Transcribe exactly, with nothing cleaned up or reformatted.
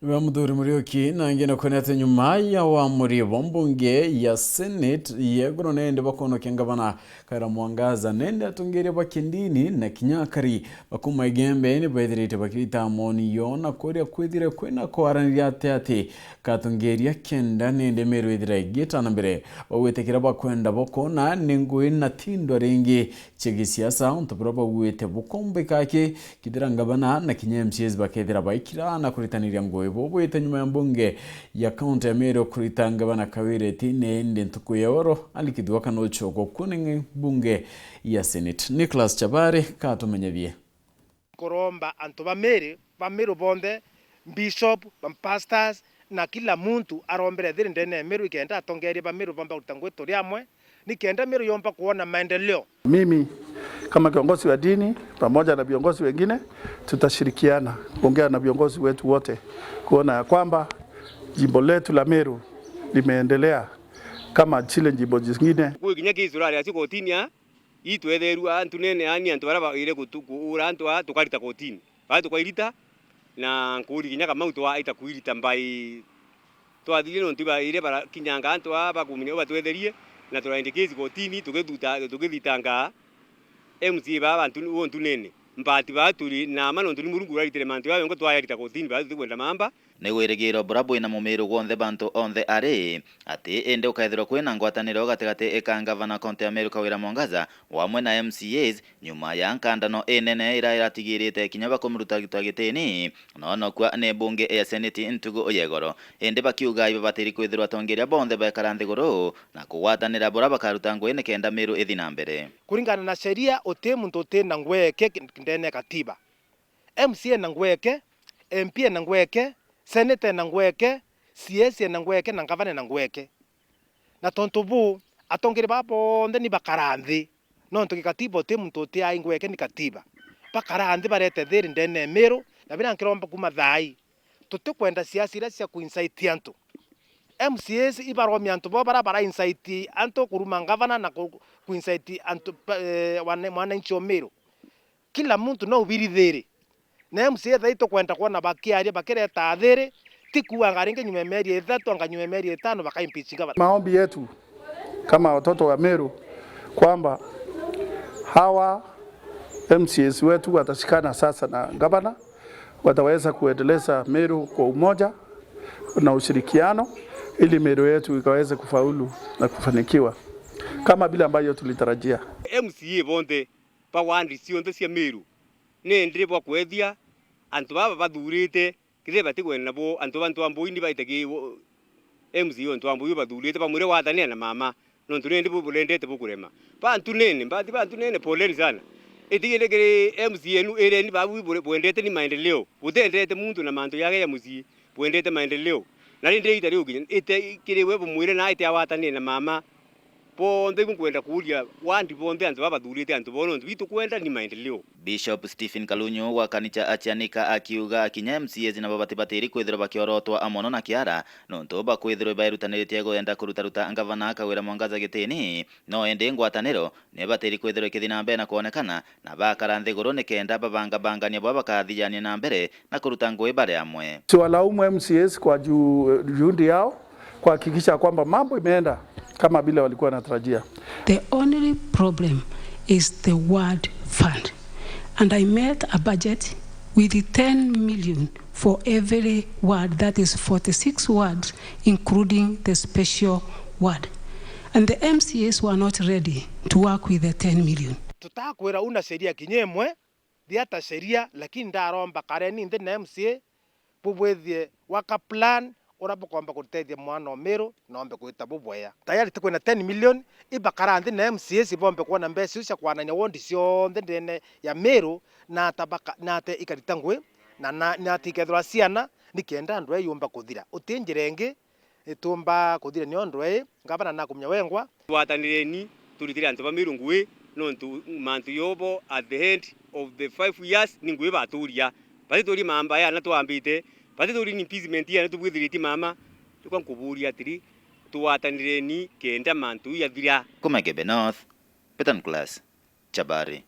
We Muthuri Muriuki, na angina kwonete nyuma ya wamuri bwa mbunge ya Senate ya iguru nende bakwonokia ngavana Kawira Mwangaza, nende atongeria ba kindini na kinya akari bakuma Igembe ni bethirite bakirita moni yo na kuria kwithire kwina kwaraniria ati ati katongeria kenda nende Meru ithira igita na mbere. Bagwite kiria bakwenda bokona ni ngui na tindwa ringi cia gisiasa, untu buria bauite bukombika aki kithira ngavana na kinya M C As bakethira baikira na kuritaniria ngui bubwite nyuma ya mbunge ya kaunti ya Meru kurita ngavana Kawira itine, indi ntuku ya oro alikithua kana uchoka kuo ni mbunge ya Senate. Nicholas Chabari katumenyethie. Kuromba antu ba Meru, ba Meru bonthe, bishop, ba pastors, na kila muntu arombere thiri ndene ya Meru ikenda atongeria ba Meru bomba kuruta ngui turi amwe, ni kenda Meru yomba kuona maendeleo. Mimi kama kiongozi wa dini pamoja na viongozi wengine tutashirikiana kuongea na viongozi wetu wote kuona ya kwamba jimbo letu la Meru limeendelea kama zile jimbo zingine. Kwi kinya kesi uraria acio kotini a, itwetherua antu nene, yani antu baria baire kutu-, kuura antu aa tukarita kotini. Baria tukairita, na nkuri kinya Kamau twaita kwirita mbai. Twathire nontu iba-, iria barakinyanga antu aa bakumenya u batwetherie, na turaindikisi kotini, tukithuta-, tukithitanga M C A baa bantu, untu nene. Mbati baa turi na ma nontu ni Murungu uraritire mantu jaa yongo twayarita kotini, baa tutikwenda mamba. Ni wirigiro bura bwina mumiru gwonthe bantu onthe ari, ati indi ukeethirwa kwina ngwataniro gatigati ka ngavana kaunti ya Meru Kawira Mwangaza wamwe na M C As nyuma ya nkandano inene iria iratigirite kinya bakumuruta gitwa gitini, na onokua ni mbunge ya Seneti ntugu ya igoro. Indi bakiuga ibabatiri kwithirwa atongeria bonthe baikara nthiguru na kugwatanira bura bakaruta ngui ni kenda Meru ithi na mbere. Kuringana na sheria, uti muntu uti na ngui eke ndene ya katiba. M C A ena ngui eke, M P ena ngui eke, Senate ena ngui eke, C S ena ngui eke, na ngavana ena ngui eke. Na tontu buu, atongeria baa bonthe ni bakara nthi, nontu gikatiba uti muntu uti ai ngui eke ni katiba. Bakara nthi barete thiri ndene ya Meru, na biria nkiromba kuuma thaa ii, tutikwenda siasa iria cia kuincite antu. M C As ibaromia antu bao baria bara incite antu kuruma ngavana na ku-, kuincite antu, eh, wana-, mwananchi o Meru. Kila muntu no ubiri thiri. Na M C A thaa ii tukwenda kwona bakiaria, bakireta thiri, ti kuuga anga ringi nyuma ya mieri ithatu, anga nyuma ya mieri itano bakaimpeach ngavana. Maombi yetu kama watoto wa Meru kwamba hawa M C As wetu watashikana sasa na gavana, wataweza kuendeleza Meru kwa umoja na ushirikiano, ili Meru yetu ikaweze kufaulu na kufanikiwa kama vile ambayo tulitarajia. M C A bonthe ba wandi cionthe cia Meru, ni ndiri bwa kwethia antu baba bathurite, kethira batikwenda nabo, antu ba Ntwambui ni baite ki wo-, M C A o Ntwambui bathurite, bamwire, "Gwatanira na mama, nontu ni ndi bu-, burendete bukurema." Ba Ntunene, mbathi ba Ntunene, poleni sana. Itigire kiri M C A enu, ireni babu bure-, bwendete ni maendeleo. Butendete muntu na mantu yake ya mucii, bwendete maendeleo. Na rindi ita riu kinya, ite kiri we bumwire na ite agwatanire na mama. Bonthe ibu nkwenda kuuria, wandi bonthe antu baba bathurite antu bo, nontu bitukwenda ni maendeleo. Bishop Stephen Kalunyu wa kanitha a Cianika akiuga kinya M C As nabo batibatiri kwithirwa bakiorotwa mono na kiara, nontu bakwithirwa baerutaniritie kwenda kurutaruta ngavana Kawira Mwangaza gitini, no indi ngwataniro ni batiri kwithirwa ikithi na mbere na kwonekana, na bakara nthiguru nikenda babangabangania bwa bakathijania na mbere na kuruta ngui bari amwe. Siwalaumu M C As kwa ju-, juhudi yao kuhakikisha kwamba mambo imeenda kama vile walikuwa wanatarajia. The only problem is the ward fund. And I made a budget with ten million for every ward, that is forty-six wards, including the special ward. And the M C As were not ready to work with the ten million. Tutakwira una sheria kinya imwe, thiata sheria, lakini ndaromba kareni nthi na M C A, bubwithie work plan uria bukomba gutethia mwana o Meru na ombe gwita bubwea. Tayari ti kwina ten million, ibakara nthi na M C As bombe kwona mbeca iu cia kwanania ward cionthe ndene ya Meru, na ata baka-, na ate ikarita ngui, na, na, na ati ikethirwa ciana, nikenda ndwee yumba kuthira. Uti njira ingi, ituumba kuthira nio ndwee, ngavana nakumenya wengwa. Twatanireni, turitire antu ba Meru ngui, nontu mantu yobo at the end of the five years ni ngui baturia. Batiturie mamba yana twambite, batiturie ni impeachment yana tubwithiritie mama. Nikwa nkuburia atiri, twatanireni kenda mantu yathira. Kuma Igembe North, Peter Nicholas, Chabari.